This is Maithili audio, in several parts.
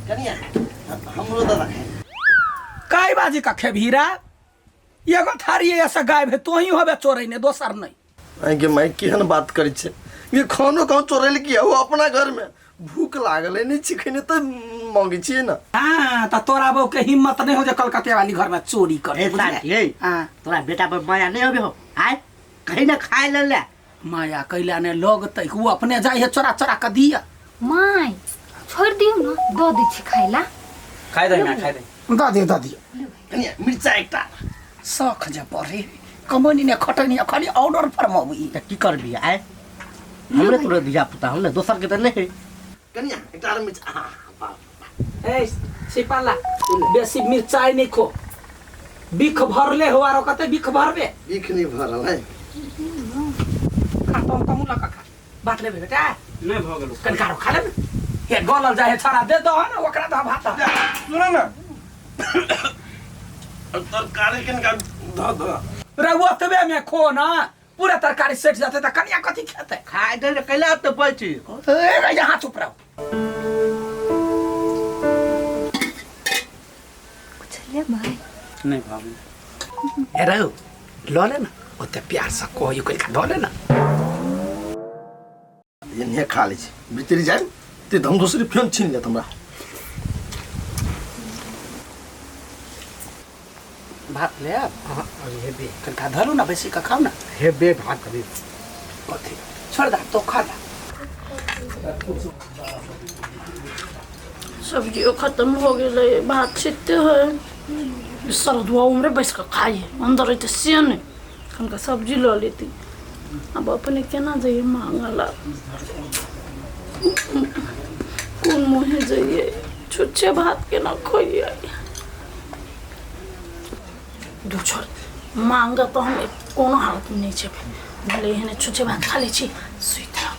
कनिया हमरो दादा खाए। काय बाजी का खेबीरा एगो थारी ऐसा गायब है तोही होबे चोरै ने दोसर नहीं। आइ के माय केहन बात करै छै ये खानो कहाँ चोरैल की हो अपना घर में भूख लागल है नहीं छिखने तो मांगे छियै ना। हाँ त तोरा बहू के हिम्मत नहीं हो जे कलकत्ते वाली घर में चोरी कर। ए साथी ए हाँ तोरा बेटा पर माया नहीं होबे हो आय कहीं ना खाए ले ले। माया कैला ने लगतै उ अपने जाइ है चोरा चोरा के दिया। माय छोड़ दियौ न दऽ दै छी खाइ ला। खाइ दे ना खाइ दे। दऽ दियौ दऽ दियौ। कनिया मिर्चा एकटा। शौख जे पड़े कमनी ने खटनी खाली ऑर्डर पर मबी। त की करबी आय हमरे तोरे धिया पुता हम ने दोसर के त नहीं है। कनिया एकटा आर मिर्चा। हाँ, बाप। ए सिपाला बेसी मिर्चाई नहीं खो बिख भरले हो आरो कते बिख भरबे। बिख नहीं भरल है। खा तो तमु लका खा बात लेबे बेटा। नहीं भ गेलो। कनकारो खा ले ने हे गलल जाए छड़ा दे दो ना ओकरा दो भात। सुन ना तरकारी कनका धो धो। रे ओतबे में खो ना पूरा तरकारी सेट जाते त कनिया कथी खेते। खाए दे कैला त बैठी। ए यहाँ चुप रहो। कुछ ले भाई। नहीं भाभी। ए रे ल ले ना ओते प्यार से कहियो कनिका धो ले ना। एन्हे खा लै छी भीतर जाय ते हम दोसरी फेन छीन लेत हमरा। भात ले आब। हाँ अभी हेबे कनिका धरू ना बेसी का खाऊ ना। हेबे भात अभी। कथी छोड़ दा तो खा ला। सब्जियों खत्म हो गए भात छिटते है सरदुआ उम्रे बैस के खाइए अंदर रहते से नहीं कनका सब्जी ल लेती। अब अपने केना जाइए मांगला कोन मुँहे जाइए छुच्छे भात केना खोइए दू छोड़ मांग तो हम कोनो हालत में नहीं छेबै भले एहने छुच्छे भात खा लै छी सुति रहब।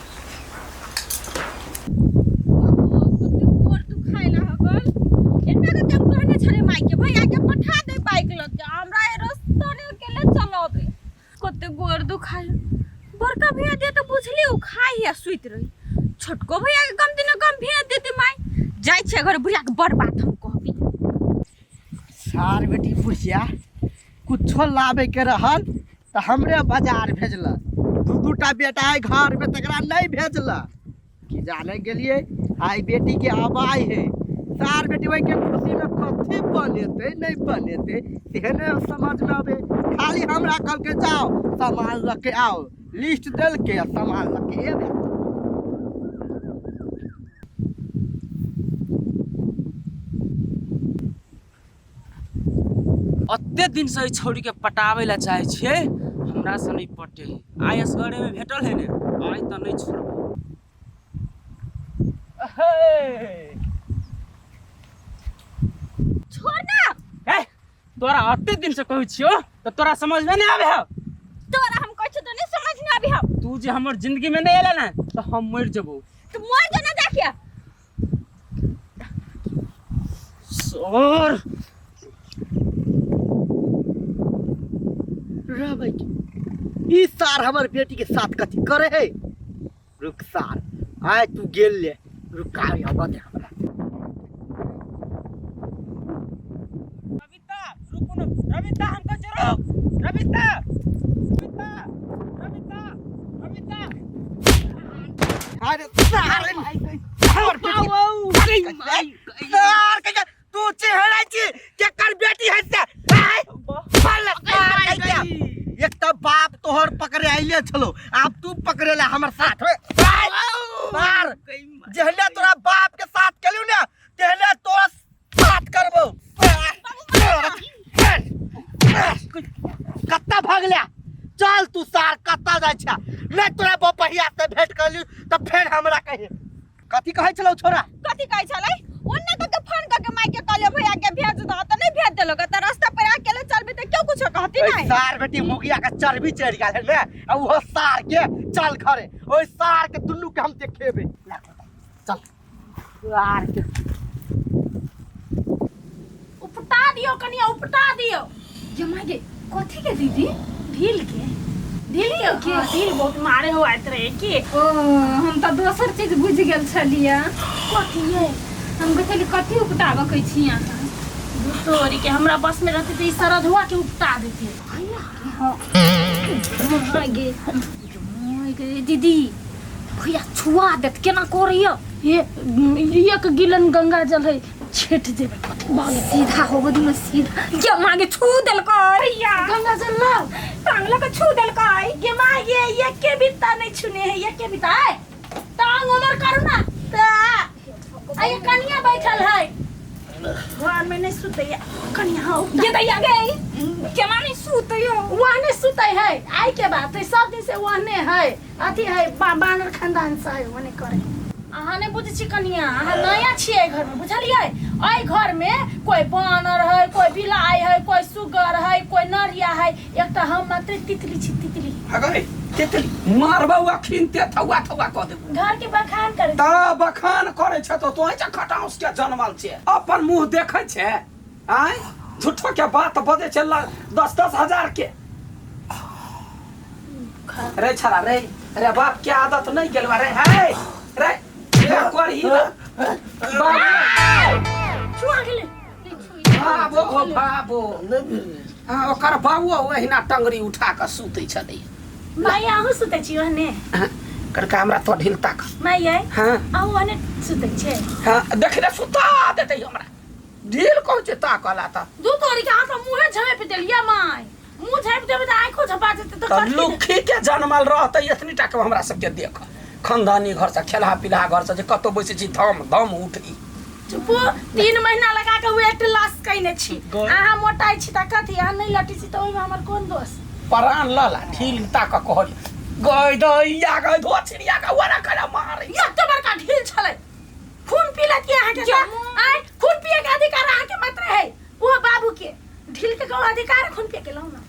गोर दुखाय लागल एना के हम कहने छले माई के भैया के पठा दे बाइक लग के हमरा ए रास्ता ने अकेले चलाबे कते गोर दुखाय बड़का भैया दे तो बुझली उ खाई है सुति रही छोटको भैया के कम दिन कम भेज देती माई जाय छे घर बुढ़िया के बड़ बात हम कहबी। सार बेटी बुढ़िया कुछो लाबे के रहल त हमरे बाजार भेजल दू दू टा बेटा है घर में तकरा नहीं भेजल कि जाने गेलिए आई बेटी के आवाज है सार बेटी वही के खुशी में कथी बनेते नहीं बनेते सेहे नहीं समझ में आवे। खाली हमरा कल के जाओ सामान लग के आओ लिस्ट देल के सामान लग के एबे। अते दिन से छौड़ी के पटावे ला चाहे छियै हमरा से नहीं पटे आइ असगरे में भेटल है ने आइ त नहीं छोड़बै। छोड़ ना। ए तोरा अते दिन से कहै छियो त तोरा समझ में नहीं आवे हो। तोरा हम कहै छियो त नहीं समझ में आवे हो। तू जे हमर जिंदगी में नहीं एला ना त हम मर जबो। तू मर जो ना जाके। सर रहबै की ई सार हमर बेटी के साथ कथी करे है। रुक सार आय तू गेल ले रुक आय अब दे हमरा। रविता रुकू न रविता हम कहै छियौ रुक रविता रविता रविता रविता। अरे सार हमर बेटी सार के तू चेहरा छी केकर बेटी है से आय साला सार के एक तो बाप तोहर पकड़े आइले छलो आब तू पकड़े ला हमर साथ में। आय मार जहने तोरा बाप के साथ केलू ने तेहने तोरा साथ करबो। कत्ता भागल्या चल तू सार कत्ता जाइ छा नहीं तोरा बपहिया से भेंट करली त फेर हमरा कहे कथी कहै छलौ छोरा। कथी कहै छलै ओन्ने तो के फोन करके माई के कहलियो भैया के भेज दो त नहीं भेज देलक त रास्ता पर अकेले चलबे त क्यों कुछो कहती ओइ नहीं। सार बेटी मुगिया के चर्बी चढ़ गेल है ने आ उहो सार के चल घरे ओइ सार के दुनू के हम देखेबे चल सार के उपटा दियो कनिया उपटा दियो। ये माई गे कथी के दीदी? ढील के ढील के के? हाँ, ढील बहुत मारे हो आइत रहे के। ओ हम त दोसर चीज बुझ गेल छलिया। कथी ये? हम कहै छली कथी उपटाबऽ कहै छी अहाँ तोरी के हमरा बस में रहते तो ई सरधुआ के उपटा देते। हाँ गे गे दीदी, भैया छुआ देत केना करैया? ये एक गिलन गंगा जल है, छेट देबे कथी भऽ गेल? सीधा होबो दिनो सीधा। गे माँ गे, छू देलकै भैया। गंगा जल लाओ। टांग लऽ के छू देलकै। गे माँ गे, एके बित्ता नहीं छुने है, एके बित्ता। आय टांग उमर करू ना त आ ये कनिया बैठल है घर में, नहीं सुतै कनिया। हाँ, गे दैया गे, केना नहीं सुतैयो? वहने सुतै है। आई के बात है, सब दिन से वहने है, अथी है, बानर खानदान से है, वहने करे। अहाँ नहीं बुझै छी कनिया, अहाँ नया छियै एहि घरमे, बुझलियै? एहि घरमे कोइ बानर है, कोइ बिलाइ है, कोइ सुगर है, कोइ नरिया है, एकटा हम मात्र तितली छी, तितली। अगरे तितली मारबौ अखिन ते थौआ थौआ कऽ देबौ। घर के बखान करे त बखान करै छै तो तोहे छै खटाउस के जनमल छै, अपन मुंह देखै छै? आय झूठो के बात बजै छै। 10-10 हजार के रे छड़ा रे, रे बाप के आदत नहीं गेल रे है रे ये कर ही बाप छुआ गेलै। बाबो हो बाबो। नहि भेलै। हाँ, ओकर बाबो ओहिना टंगरी उठा कऽ सुतै छलै। माय, अहूँ सुतै छी ओहने? हाँ, करका हमरा तो ढील ताक। माय, हाँ, अहूँ ओहने सुतै छै? हाँ, देख रे, सुता देतै हमरा, ढील कहै छै ताकला तऽ। दू तोरी के, अहाँ मुँहे झाँपि देलियै। माय, मुँह झाँपि देबै तऽ आँखो झपा जेतै तऽ तऽ कथी? लुखी के जनमल रहतै एतनी टा के हमरा सबके देख खानदानी घर से, खेलहा पिलहा घर से जे कतौ बैसै छी धम धम उठी। चुपू, 3 महीना लगा के वेट लॉस कयने छी। अहाँ मोटाइ छी तऽ कथी? अहाँ नहि लटै छी तऽ ओहिमे हमर कोन दोष? परान लला ढील ताक कहल गय दैया गय धो छिड़िया के ओना करा मारे। एते बड़का ढील छलै, खून पी लेती अहाँके तऽ। आँय, खून पिए के अधिकार अहाँके मात्र है, ओ बाबू के ढील के कहू अधिकार है खून पिए के? लाउ ना।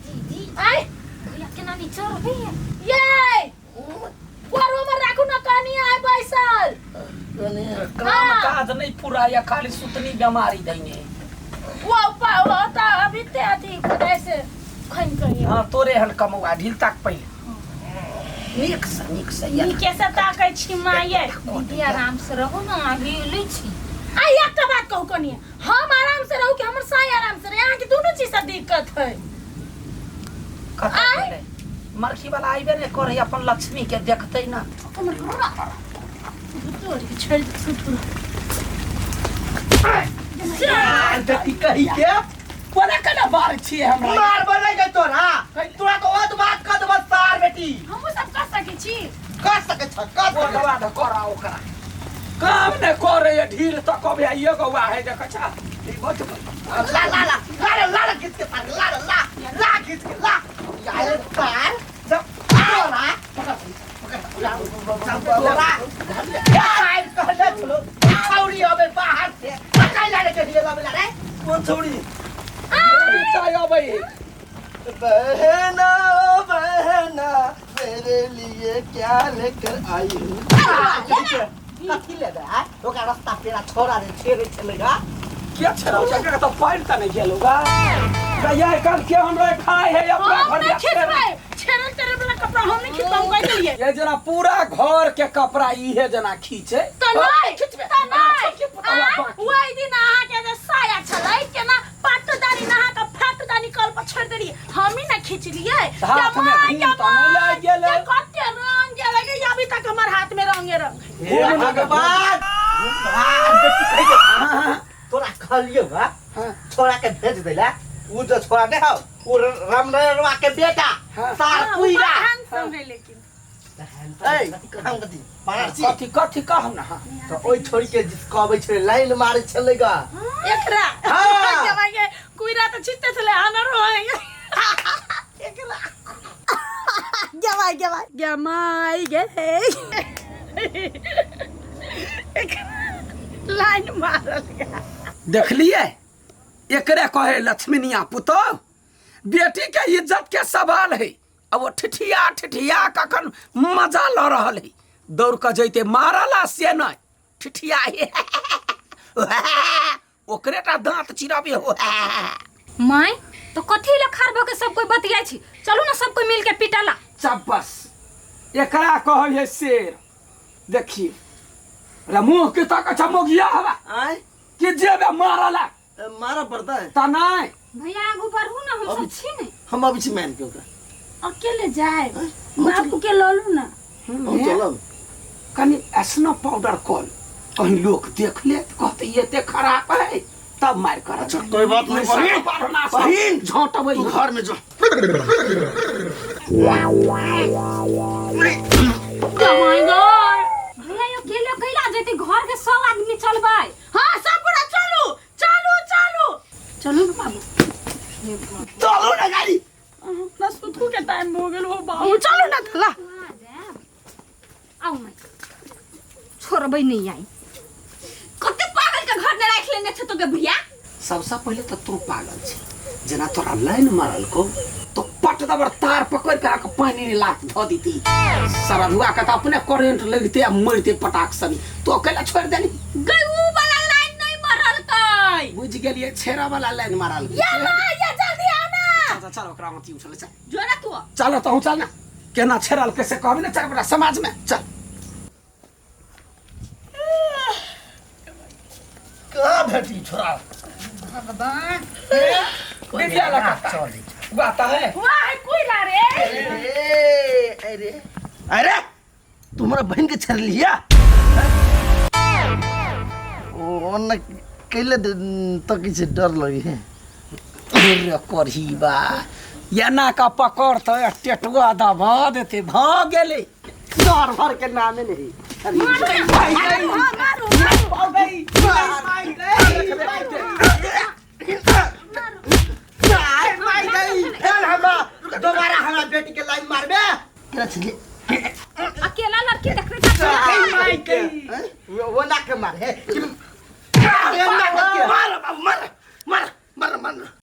दीदी। आँय। भैया केना नीचे रहैया? ये कोरो में राखू ना कनी, आय बैसल। काम काज नहीं पूरा या खाली सुतनी बीमारी दैने। वो वो तऽ अभी ते अथी खुदाइ से खनि कहियो। हाँ, तोरे हन कमौआ ढील ताक पहिले नीक से, नीक से या। नीके से ताकै छी माये। दीदी, आराम से रहू ना, आगे लै छी। आ एकटा बात कहू कनिया, हम आराम से रहू कि हमर साई आराम से रहे, अहाँके दुनू चीज से दिक्कत है। कतऽ गेलै मरखी वाला? आइबे नहि करै, अपन लक्ष्मी के देखतै ना। हमर तोड़ के छोड़ि दे सुतू। बेटी कही के कोना केना मारै छियै हमरा? मार बनै के तोरा, तोरा को ओत बात कर देबो सार बेटी। हमहूँ सब कर सकै छी। कर सकै छ, कर सकै छ। बोलबा दे करा, ओकरा काम नहि करे ढील तऽ कबे एगो वा है, देखै छ ई बहुत। ला ला ला ला रे, ला रे, खींच के सार, ला रे, ला ला, खींच के ला यार सार जब तोरा पकड़ पकड़ तोरा यार कहले छलो छौड़ी अबे बाहर से पकाई लाने के लिए लबे रे। कोन छौड़ी? चाय अबै। बहना ओ बहना, मेरे लिए क्या लेकर आई हूँ? कथी लेबे? आय ओकरा रास्ता पेड़ा छोड़ा रे छेड़े छलै गा। के छेड़ौ छै? एकरा तऽ पानि तऽ नहि गेलौ गा ये कल के हमरा खाय है अपना हम घर नहि में। खिचबै छेड़ल तेरे वाला कपड़ा, हम नहि खिचबै, हम कहि देलियै। ये जना पूरा घर के कपड़ा इहे जना खींचे। तऽ नहि। खिचबे। तऽ नहि। छोटकी पुतौआ आँय, बाकी। ओहि दिन अहाँके जे साया छलै, केना पाटदानी नहा कऽ फाटदानी कल पर छोड़ि देलियै, हमही ने खिचलियै। हाथ में घूम तऽ नहि लागि गेलै? के कते रंग गेलै गे, अभी तक हमर हाथ में रंगे रंग है। हे भगवान, भगवान बेटी कहि के तोरा कहलियौ हा छोड़ा के भेज देला। उ जो छोड़ा नहीं हौ, उ रामनरवा के बेटा सार हाँ, कुइरा बड़ हैंडसम है लेकिन। ए, हम कथी बाहर छी? कथी कथी कहू ना? हाँ। तऽ ओहि छोड़ी के जिस कहबै छलै लाइन मारै छलै गा। एकरा? हाँ। के मांगे कुइरा तऽ छिटते छलै अनरो है एकरा। गेमाई गेमाई गेमाई गे, लाइन मारल गया। देखलिए, एकरे कहे लक्ष्मीनिया पुतोह, बेटी के इज्जत के सवाल है। अब वो ठिठिया ठिठिया कखन मजा ल रहल है, दौड़ कऽ जैते मारला से नहि, ठिठिया ओकरे टा दाँत चिरबे हो। माय, तो कथी ले खार भऽ के सब कोई बतियाइ छी? चलू ना सब कोई मिल के पिटला। चब्बस, एकरा कहै है शेर। देखिए, रे मुंह के तक अच्छा मोगिया हवा आय कि जेबे मारला मारा पड़ता है त नहीं। भैया आगू बढ़ू ना, हम सब छी ने। हम अभी छी मान के ओकरा अकेले जाए बापू के ललू ना। हम चलब। कनी ऐसनो पाउडर कल कहीं लोग देख ले कहते ये ते खराब है तब मार कर। अच्छा कोई बात नहीं बहिन, बहिन झोंटबै तू घर में जो। भैया यो अकेले कैला जेते, घर के सब आदमी चलबै। हाँ सब पूरा चलू चलू चलू चलू ना बाबू, चलू ना गाड़ी। अपना सुतू के टाइम हो गेल। ओ बाबू चलू ना थला। आउ माई छोड़बै नहीं आई। कते पागल के घर में राख लेने छे तो के भैया। सबसे पहले तो तू पागल छे, जना तोरा लाइन मारल को तो पट दबर तार पकड़ के आके पानी में लात धो दीती। सरधुआ के तो अपने करंट लगते आ मरते पटाक सनी, तो अकेला छोड़ देनी। गई ऊ वाला लाइन नहीं मरल कई। बुझ गेलिए, छेरा वाला लाइन मारल। या मां या जल्दी आओ ना। चल चल ओकरा मत उठल चल। जो ना तू चल तो चल ना, केना छेरल कैसे कहबी ना, चल बड़ा समाज में चल। कहाँ भेटी छोरा भगवान दिव्या लगा गाता है। वाह कोई रे। अरे अरे तुम्हारा बहन के छेड़ लिया ओ न कैले तो किसी डर लगी है। अरे करही बा या ना का पकड़ तो टेटुआ दबा देते भ गेले। डर भर के नामे नहीं। मारू दोबारा हमरा बेटी के लाइन मारबे। केना छलिए अकेला लड़की देखबे त वो ना के मार है। मार मार मार मार मार।